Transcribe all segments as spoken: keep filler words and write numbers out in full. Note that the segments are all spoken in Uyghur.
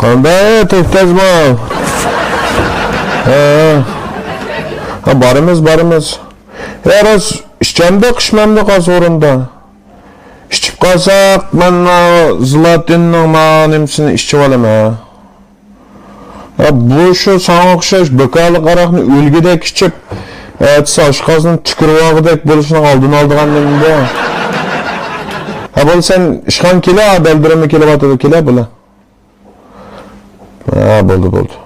قانداق توختايسىز؟ ھە. ھە، بارىمىز، بارىمىز. ھە، راست، ئىچەمدۇق، ئىچمەمدۇق ھازىر ئورنىدا. ئىچىپ قالساق، مەن زىلاتىننىڭ ما نېمىسىنى ئىچىۋالىمەن. ھە، بۇ شۇ ساڭا ئوخشاش بىكارلىق ھاراقنى ئۆلگۈدەك ئىچىپ، ئەتىسى ئاشقازىنى تۈكۈرۈۋالغۇدەك بولۇشنىڭ ئالدىنى ئالىدىغان نېمە بۇ؟ ھە، بولدى، سەن ئىشخانىغا كېلە، ھە، دەلدۈرۈممۇ كېلىۋاتىدۇ، كېلە، بولە. ھە، بولدى، بولدى.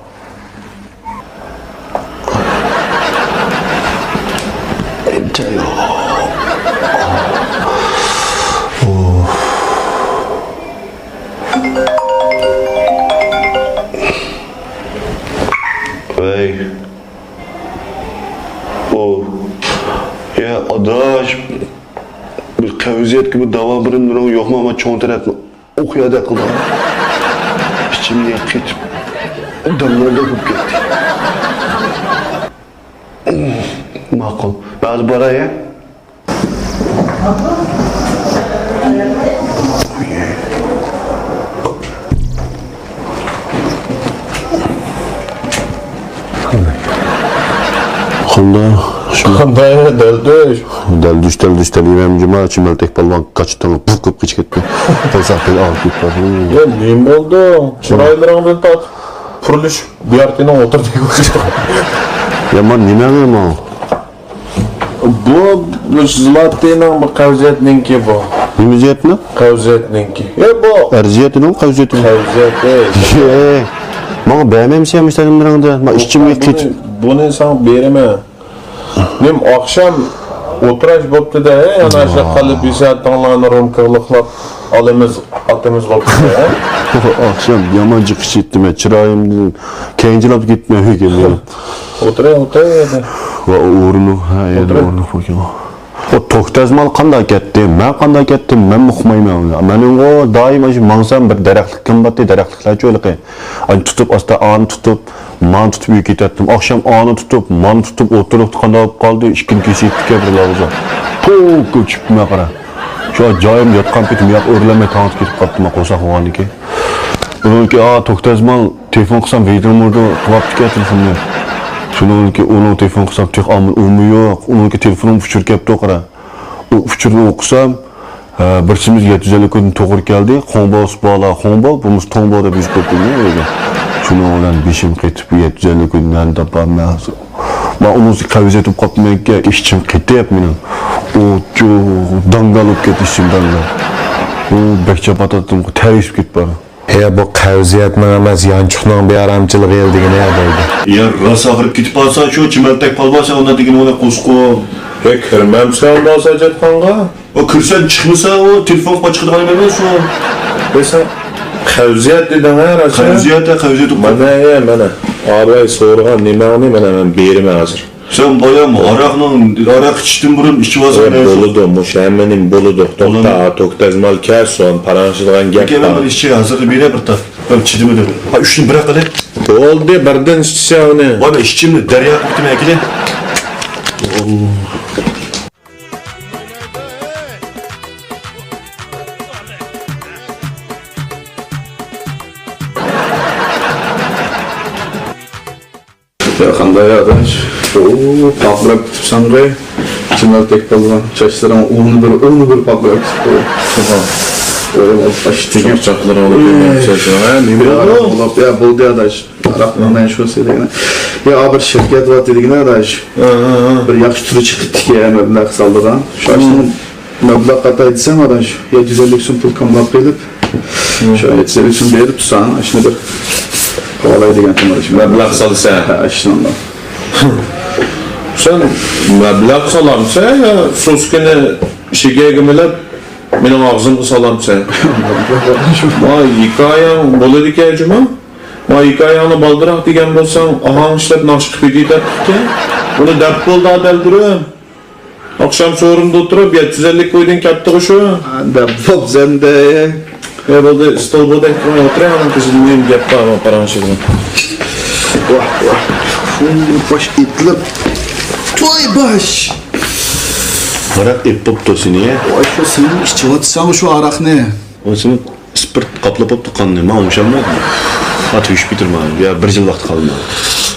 ۋەي. ئۇ. يا، ئاداش. بىر قەۋزىيەتكە بىر داۋا بىرىملىرىڭ يوقمۇ؟ ئەمما چوڭ تەرەپنى ئوقۇيادەك قىلدىڭ. ئىچىمگە قېتىپ، داڭگىلىدەك بولۇپ كەتتى. ماقۇل. مەن ھازىر باراي، ھە؟ قانداق؟ قانداق دەلدۈش؟ دەلدۈش، دەلدۈش دەلىمەن جۇما، چىمەلتەك پالۋان قاچتىڭ، پۇف قىلىپ قېچىپ كەتتى. تەساپەي ئاغرىپ كېتىپ بار. يا، نېمە بولدى؟ چىرايلىرىڭدىن تارتىپ پۇرلىشىپ، بىيارتىنىڭ ئوتتۇرىدىكى ئوخشايدۇ. يا، مانا نېمە ماڭا؟ بۇ، بۇ زىلاتىنىڭ بۇ قەۋزىيەتنىڭكى بۇ. نېمە زىيەتنىڭ؟ قەۋزىيەتنىڭكى. يا، بۇ. ئەرزىيەتنىڭ قەۋزىيەتنىڭ. قەۋزىيەت، ئەي. يە. ماڭا بەرمەمسەن مۇشۇ تەلىملىرىڭدىن؟ ما ئىچىمگە بۇنى، قېتىپ. بۇنى ساڭا بېرىمەن. نېمە ئاخشام ئولتۇراش بوپتۇ-دە، ئەي، ئانا شۇ قەلب ھېسسىياتىڭلارنى رومكىغا لىقلاپ ئالىمىز، ئاتىمىز بوپتۇ-دە. ئاخشام يامان جىق ئىچىتتىم، چىرايىمدىن كەينىچىلاپ كەتتىم. ئولتۇراي، ئولتۇراي يەردە. ۋا ئورنۇق، ھە، يەردە ئولتۇراي. ئورنۇق بولغان. ئۇ توختەزمال قانداق كەتتى، مەن قانداق كەتتىم، مەنمۇ ئۇقمايمەن. مەنمۇ دائىم ئاشۇ ماڭسام بىر دەرەخلىك كىم بارتتى، دەرەخلىكلەرچۇ ھېلىقى. ئانى تۇتۇپ، ئاستا ئانى تۇتۇپ، مانى تۇتۇپ يۈرۈپ كېتەتتىم. ئاخشام ئانى تۇتۇپ، مانى تۇتۇپ، ئوتتۇرىلىقتا قانداق بولۇپ قالدى؟ ئىككىنى كېسىپ كەتكەن بىر لاۋزا. پوك كۆچۈپتىمەن قارا. شۇ جايىمدا ياتقان پېتىم ياق ئۆرلەنمەي تاڭ ئاتىپ كېتىپ قاپتىمەن، قورساق بولغاندىكىن. ئۇنىڭكى، ئا، توختەزمال تېلېفون قىلسام، ۋېيدىرمۇردۇ قىلىۋاپتىكەن تېلېفوننى. شۇنىڭكى ئۇنىڭ تېلېفون قىلسام، تېخى ئامال ئۇمۇ يوق. ئۇنىڭكى تېلېفونۇم ئۇچۇر كەپتۇ قارا. ئۇ ئۇچۇرنى ئوقۇسام، ھە، بىرسىمىز يەتتە يۈز ئەللىك كويدىن توغرا كەلدى. خوڭباۋ سۇپالا، خوڭباۋ، بۇمۇ توڭباۋ دەپ يېزىپ قويۇپتۇ ئۆيگە. شۇنىڭ بىلەن بېشىم قېتىپ، يەتتە يۈز ئەللىك كويدىن نەدىن تاپارمەن ھازىر؟ مەن ئۇنىڭ ئۈستىگە قەۋزىيەت بولۇپ قاپتىمەنكەن، ئىچىم قېتىپ مېنىڭ. ئۇ، چۇ، داڭگال بولۇپ كەتتى ئىچىم، داڭگال. ئۇ بەك چاپاتاتتىم، تەرسىپ كېتىپ بار. ھە، بۇ قەۋزىيەتنىڭ ئەمەس، يانچۇقنىڭ بىئارامچىلىقى دېگىنى بولدى. يا، راست ئاغرىپ كېتىپ قالسا، شۇ چىمەلتەك پالۋان سەن ئۇنداق دېگىنىڭنى قوسقۇم. ھە، كىرمەمسەن بولسا ھاجەتخانىغا؟ ئۇ كىرسەم چىقمىسا، ئۇ تېلېفون قىلىپ چىقىدىغان ئەمەس ئۇ. ھە، سەن قەۋزىيەت دېدىڭ ھە، راست؟ قەۋزىيەت، ھە، قەۋزىيەت. مانا، ھە، مانا. ئاباي سورىغان نېمەڭنى مانا مەن بېرىمەن ھازىر. سەن بايام ھاراقنىڭ، ھاراق ئىچىشتىن بۇرۇن ئىچىۋالساڭ. ھە، بولىدۇ، مۇشۇ ھەممىنى بولىدۇ. توختا، توختەزمال كەلسۇن، پاراڭلىشىدىغان گەپ بار. لېكىن مەن بىر ئىچەي، ھازىرلا بېرەي بىر تال. مەن چىدىمىدىم. ھا، ئۈچنى بىراق قىلە. بولدى، بىردىن ئىچسە ئۇنى. ۋاي، مەن ئىچىمنى دەريا قىلىپ كېتىمەن، ئەكېلە. يا قانداق ئاداش؟ ئوو، پارقىراپ كېتىپسەنغۇ. چىمەلتەك پالۋان، چاچلىرىڭ ئۇنى بىر، ئۇنى بىر پارقىراپ كېتىپتۇ. ئوو، ئاشتىكى چاقچاقلىرىڭ، ھە، نېمە بولدى؟ يا، بولدى ئاداش. ھاراقنىڭ مەن شۇ سېلىگىنى. يا، بىر شىركەت بار دېدىگىنە ئاداش. ھە، ھە، ھە. بىر ياخشى تۈرى چىقىپتىكەن، مەبلەغ سالىدىغان. شۇ ئاشنىڭ مەبلەغ قاتاي دېسەم، ئاداش، يەتتە يۈز ئەللىك سوم پۇل كاملاپ قېلىپ، شۇ يەتتە يۈز ئەللىك سوم بېرىپ تۇرساڭ، ئاشنى بىر قىلىۋالاي دېگەنتىم، ئاداش. مەبلەغ سالىسەن؟ ھە، ئاشنىڭدا. سەن مەبلەغ سالامسەن يا سوسكىنى شېكەرگە مىلەپ، مېنىڭ ئاغزىمغا سالامسەن؟ ما ھېكايەڭ بولىدىكەن جۇما. ما ھېكايەڭنى بالدۇراق دېگەن بولساڭ، ئاھاڭ ئىشلەپ ناخشا قىلىپ كېتەتتىكەن. بۇنى دەپ بولدى، دەلدۈرۈم. ئاخشام سورۇندا ئولتۇرۇپ، يەتتە يۈز ئەللىك كويدىن كەپتىغۇ شۇ. ھە، دەپ بوپسەندە. ئە، بولدى، ستول بۇدەك تۇرماي ئولتۇرۇڭ، ئانىڭ قىزىدا مۇھىم گەپ بار، مانا پاراڭلىشىدىغان. ۋاھ، ۋاھ. ئۇ باش ئېتىلىپ. توي باش. ھاراق ئېپ بوپتۇ سېنى، يە. ۋاي، شۇ سېنىڭ ئىچىۋاتىسەن شۇ ھاراقنى. ئۇ سېنى ئىسپىرت قاپلاپ بوپتۇ قاننى، ماڭا ئوڭشالمايدۇ. تۈگۈشۈپ كېتىدۇ مانا. يا بىر يىل ۋاقىت قالدى مانا.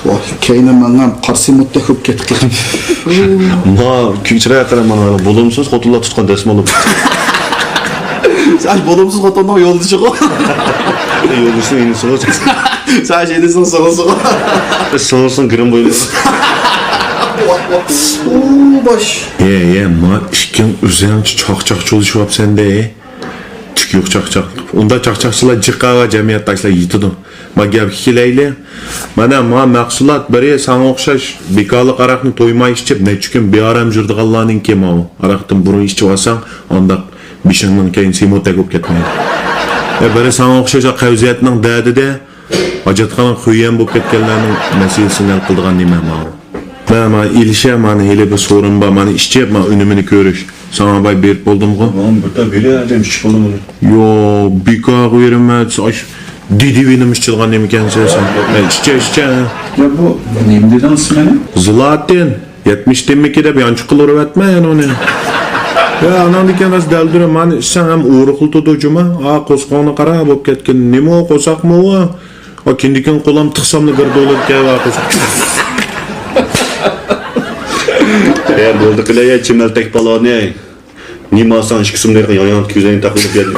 ۋاھ، كەينى ماڭام قارا سېمونتتەك بولۇپ كەتتى. ما، چىرايغا قارا مانا، بولۇمسىز خوتۇنلار تۇتقان دەسمال. سەن بولۇمسىز خوتۇننىڭ يولدىشىغۇ. يولدىشىنىڭ ئىنىسىغۇ. سەن ئىنىسىنىڭ سىڭلىسىغۇ. سىڭلىسىنىڭ گىرىم بوينىغۇ. ئۇ باش. يە، يە، ما ئىككىڭ ئۆزۈڭچە چاقچاقچى بولۇشۇۋاپسەن-دە. تۈك يوق چاقچاق. ئۇندا چاقچاقچىلار جىقا ۋە جەمئىيەتداشلار يېتىدۇ. ما گەپكە كېلەيلى. مانا ما مەھسۇلات بىرى ساڭا ئوخشاش بىكارلىق ئاراقنى تويماي ئىچىپ، نەچچە كۈن بىئارام يۈرىدىغانلارنىڭكى ماۋۇ. ئاراقتىن بۇرۇن ئىچىۋالساڭ، ئانداق بېشىڭنىڭ كەينى سېمونتتەك بولۇپ كەتمەيدۇ. يا بىرى ساڭا ئوخشاش قەۋزىيەتنىڭ دەردىدە، ھاجەتخانا خۇييەن بولۇپ كەتكەنلەرنىڭ مەسىلىسىنى ھەل قىلىدىغان نېمە ماۋۇ؟ مانا، مانا ئېلىشە، مانا ھېلى بىر سورۇن بار، مانا ئىچىپ، مانا ئۈنۈمىنى كۆرۈش. ساڭا باي بېرىپ بولدۇمغۇ؟ ماڭا بىر تال بېرە، ئادەم ئىچىپ بولدىمغۇ؟ يوق، بىكارغا بېرىمەن، ئاش، دېدى بېنىم ئىچىدىغان نېمىكەنسەن سەن؟ مەن ئىچە، ئىچە. يا بۇ نېمە دېدىڭ ئىسمىنى؟ زىلاتىن. يەتمىش دېمىكى دەپ يانچۇققا ئۇرۇۋەتمە يەنە ئۇنى. يا، ئاناڭدىكىن راست دەلدۈرۈم، مانا ئىچسەڭ ھەم ئورۇقلىتىدۇ جۇما. ئا، قورسىقىڭنى قارا بولۇپ كەتكىن. نېمە ئۇ قورساقمۇ ئۇ؟ ئا، كىندىكىنى قولام تىقساملا گىردىلىدىكەن ۋە قورساق. يا، بولدى قىلە يا، چىمەلتەك پالانى. نېمە ئالساڭ ئىككى سوم دەيدىغان ياڭياڭ كۆزەينى تاقىلىپ يەردە.